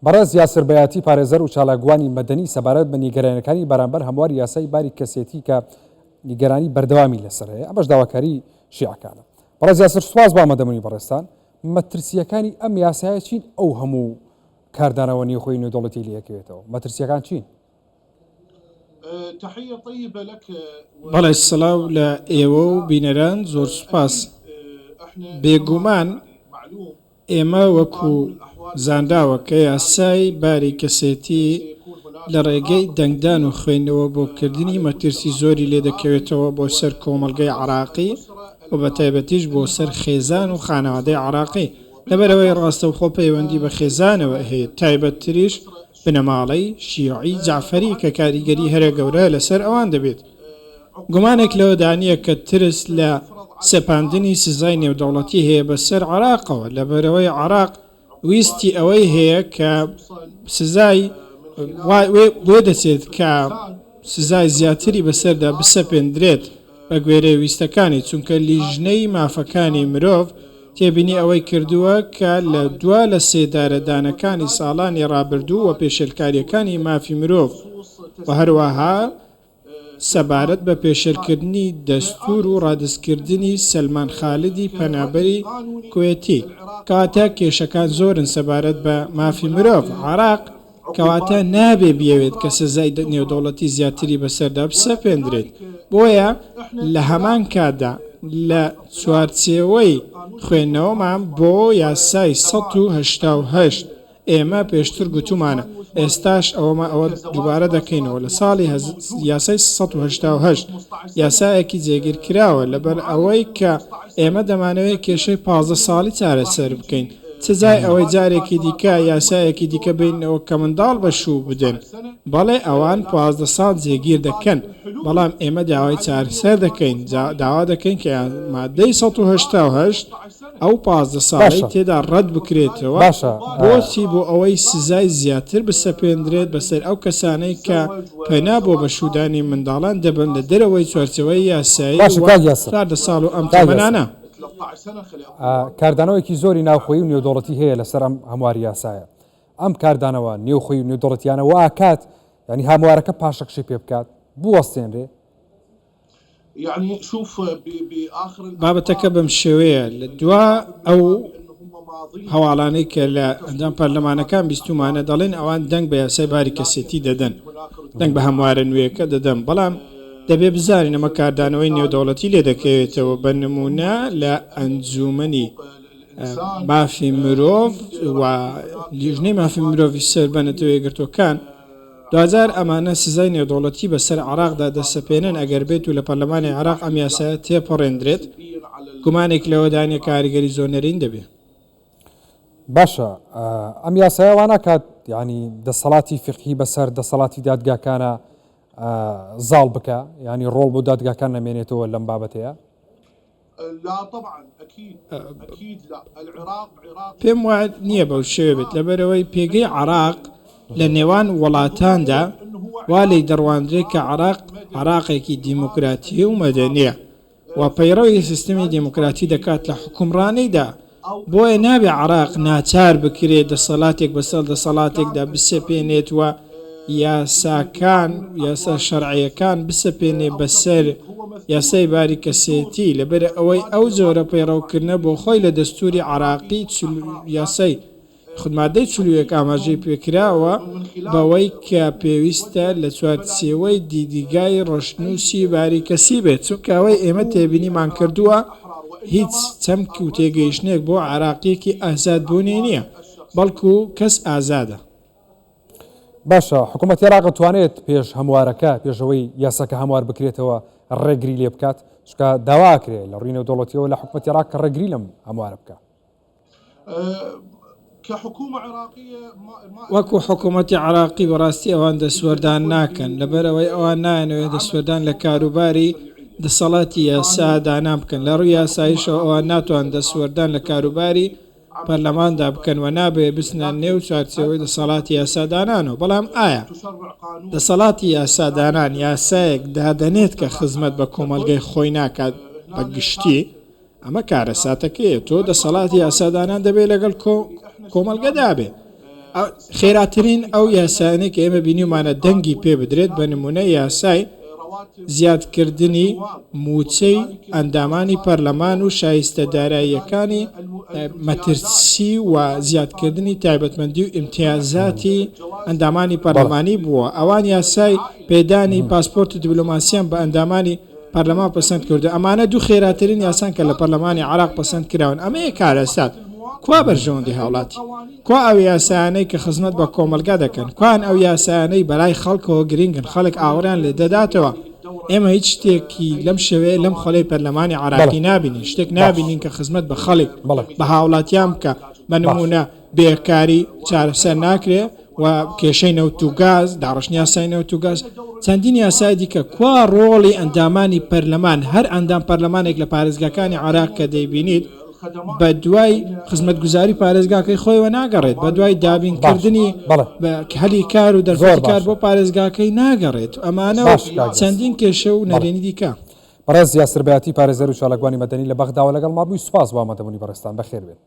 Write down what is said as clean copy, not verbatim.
بەڕێز یاسر بەیاتی پارێزەر و چالاکوانی مەدەنی سەبارەت بە نیگەرانیەکانی بەرامبەر هەمواری یاسای باری کەسێتی کە نیگەرانی بەردەوامی لەسەر هەیە ئەمەش داواکاری شیعەکانە. بەڕێز یاسر سوپاس بۆ ئامادەبوونی بەڕێزتان. مەترسییەکانی ئەم یاسایە چین ئەو هەموو کاردانەوە نێوخۆی نێودەوڵەتی لێکەوێتەوە مەترسییەکان چین؟ بەڵێ سڵاو لە ئێوە و بینەران زۆر سوپاس. بێگومان ئێمە وەکو زانراوە کە یاسای باری کەسێتی لە ڕێگەی دەنگدان و خوێندنەوە بۆ کردنی مەترسی زۆری لێدەکەوێتەوە بۆ سەر کۆمەڵگەی عێراقی و بە تایبەتیش بۆ سەر خێزان و خانەوادەی عێراقی لەبەرئەوەی ڕاستەوخۆ پەیوەندی بە خێزانەوە هەیە تایبەتتریش بنەماڵەی شیعی جەعفەری کە کاریگەری هەرە گەورە لەسەر ئەوان دەبێت. گومانێک لەوەدا نییە کە ترس لە سەپاندنی سزای نێودەوڵەتی هەیە بەسەر عێراقەوە، لەبەرئەوەی عێراق ویستی ئەوەی هەیە کە سزای وێدەچێت کە سزای زیاتری بەسەردا بسەپێندرێت بەگوێرەی ویستەکانی، چونکە لیژنەی مافەکانی مرۆڤ تێبینی ئەوەی کردووە کە لە دوا لە سێدارەدانەکانی ساڵانی ڕابردوو و پێشێلکارییەکانی مافی مرۆڤ و هەروەها سەبارەت بە پێشێلکردنی دەستوور و ڕادەستکردنی سەلمان خالدی پەنابەری کوێتی، کەواتە کێشەکان زۆرن سەبارەت بە مافی مرۆڤ، عێراق کەواتە نابێ بیەوێت کە سزای نێودەوڵەتی زیاتری بەسەردا بسەپێندرێت، بۆیە لە هەمان کاتدا لە چوارچێوەی خوێندنەوەمان بۆ یاسای 188 ئێمە پێشتر گوتومانە، ئێستاش ئەوەمە ئەوە دووبارە دەکەینەوە، لە ساڵی یاسای 188 یاسایەکی جێگیرکراوە، لەبەر ئەوەی کە ئێمە دەمانەوێت کێشەی 15 ساڵی چارەسەر بکەین، چ جای ئەوەی جارێکی دیکە یاسایەکی دیکە بێننەوە کە منداڵ بە شوو بدەن، بەڵێ ئەوان 15 ساڵ جێگیر دەکەن، بەڵام ئێمە داوای چارەسەر دەکەین، داوا دەکەین کە ماددەی 188 ئەو 15 ساڵەی باشە تێدا ڕەت بکرێتەوە، باشە بۆچی بۆ ئەوەی سزای زیاتر بسەپێندرێت بەسەر ئەو کەسانەی کە پەنا بۆ بەشوودانی منداڵان دەبەن لە دەرەوەی چوارچێوەی یاسایی باشە و کاک یاسر 14 ساڵ و ئەم کاک یاسر تەمەنانە. کاردانەوەیەکی زۆری ناوخۆیی و نێودەوڵەتی هەیە لەسەر ئەم هەمواری یاسایە ئەم کاردانەوە نێوخۆی و نێودەوڵەتیانە وا ئەکات یانی هەموارەکە پاشەکشەی پێ بکات بوەستێنرێ؟ بابەتەکە بەم شێوەیە، لە دوا ئەو هەواڵانەی کە لە ئەندام پەرلەمانەکان بیستوومانە دەڵێن ئەوان دەنگ بە یاسای باری کەسێتی دەدەن، دەنگ بە هەموارە نوێیەکە دەدەن، بەڵام دەبێ بزانین ئەمە کاردانەوەی نێودەوڵەتی لێ دەکەوێتەوە، بە نموونە لە ئەنجوومەنی مافی مرۆڤ و لیژنەی مافی مرۆڤی سەر بە نەتەوە یەکگرتووەکان، دواجار ئەمانە سزای نێودەوڵەتی بەسەر عێراقدا دەسەپێنن ئەگەر بێت و لە پەرلەمانی عێراق ئەم یاسایە تێپەڕێندرێت، گومانێک لەوەدا نیە کاریگەری زۆر نەرێنی دەبێ. باشە ئەم یاسایە وا ناکات یانی دەسەڵاتی فیقهی بەسەر دەسەڵاتی دادگاکانە زاڵ بکا یانی ڕۆڵ بۆ دادگاکان نەمێنێتەوە لەم بابەتەیە؟ پێم وا نییە بەو شێوە بێت، لەبەرئەوەی پێگەی عێراق لە نێوان وڵاتاندا وا لێی دەڕواندرێت کە عێراق عێراقێکی دیموکراتی و مەدەنییە و پەیڕەوی سیستمی دیموکراتی دەکات لە حوکمڕانیدا، بۆیە نابێ عێراق ناچار بکرێت دەسەلاتێک بەسەر دەسەڵاتێکدا بسەپێنێت و یاساکان، یاسا شەرعییەکان بسەپێنێ بەسەر یاسای باری کەسێتی، لەبەر ئەوەی ئەو جۆرە پەیڕەوکردنە بۆ خۆی لە دەستووری عێراقی یاسای خود مادەی 41 ئاماژەی پێکراوە بەوەی کە پێویستە لە چوارچێوەی دیدگای ڕەشنووسی باری کەسی بێت، چونکە ئەوەی ئێمە تێبینیمان کردووە هیچ چەمک و تێگەیشتنێک بۆ عێراقییەکی ئازاد بوونی نییە، بەڵکو کەس ئازادە. باشە حکوومەتی عێراق دەتوانێت پێش هەموارەکە، پێش ئەوەی یاساکە هەموار بکرێتەوە ڕێگری لێ بکات؟ چونکە داوا ئەکرێ لە ڕووی نێودەوڵەتییەوە لە حکوومەتی عێراق کە ڕێگری لەم هەموارە بکا. وەکو حکوومەتی عێراقی بەڕاستی ئەوان دەستوەردان ناکەن، لەبەرئەوەی ئەوان نایانەوێت دەستوەردان لە کاروباری دەسەڵاتی یاسادانان بکەن، لە ڕووی یاساییشەوە ئەوان ناتوانن دەستوەردان لە کاروباری پەرلەماندا بکەن و نابێ بچنە نێو چوارچێوەی دەسەڵاتی یاسادانانەوە، بەڵام ئایا دەسەڵاتی یاسادانان یاسایەک دادەنێت کە خزمەت بە کۆمەڵگەی خۆی ناکات بە گشتی؟ ئەمە کارەساتەکەیە، تۆ دەسەڵاتی یاسادانان دەبێ لەگەڵ کۆمەڵگەدا بێ. خێراترین ئەو یاسایانەی کە ئێمە بینیومانە دەنگی پێ بدرێت بە نمونە یاسای زیادکردنی مووچەی ئەندامانی پەرلەمان و شایستە داراییەکانی مەترسی و زیادکردنی تایبەتمەندی و ئیمتیازاتی ئەندامانی پەرلەمانی بووە. ئەوان یاسای پێدانی پاسپۆرتی دیبلۆماسیان بە ئەندامانی پەرلەمان پەسەند کردووە. ئەمانە دوو خێراترین یاسان کە لە پەرلەمانی عێراق پەسەند کراون. ئەمەیە کارەسات. کوا بەرژەوەندی هاوڵاتی؟ کوا ئەو یاسایانەی کە خزمەت بە کۆمەڵگا دەکەن؟ کوان ئەو یاسایانەی بەلای خەڵکەوە گرنگن، خەڵک ئاوڕیان لێ دەداتەوە؟ ئێمە هیچ شتێکی لەم شێوەیە لەم خولەی پەرلەمانی عێراقی نابینین، شتێک نابینین کە خزمەت بە خەڵک، بە هاوڵاتیان بکا، بە نموونە بێکاری چارەسەر ناکرێ و کێشەی نەوت و گاز، داڕشتنی یاسای نەوت و گاز، چەندین یاسای دیکە، کوا ڕۆڵی ئەندامانی پەرلەمان، هەر ئەندام پەرلەمانێک لە پارێزگاکانی عێراق کە دەیبینیت بەدوای خزمەتگوزاری پارێزگاکەی خۆیەوە ناگەڕێت، بەدوای دابینکردنی هەلی کار و دەرفەتی کار بۆ پارێزگاکەی ناگەڕێت، ئەمانە و چەندین کێشە و نەرێنی دیکە. بەڕێز یاسر بەیاتی پارێزەر و چالاکوانی مەدەنی لە بەغداوە لەگەڵما بووی، سوپاس بۆ ئامادەبوونی بەڕێزتان، بەخێربێن.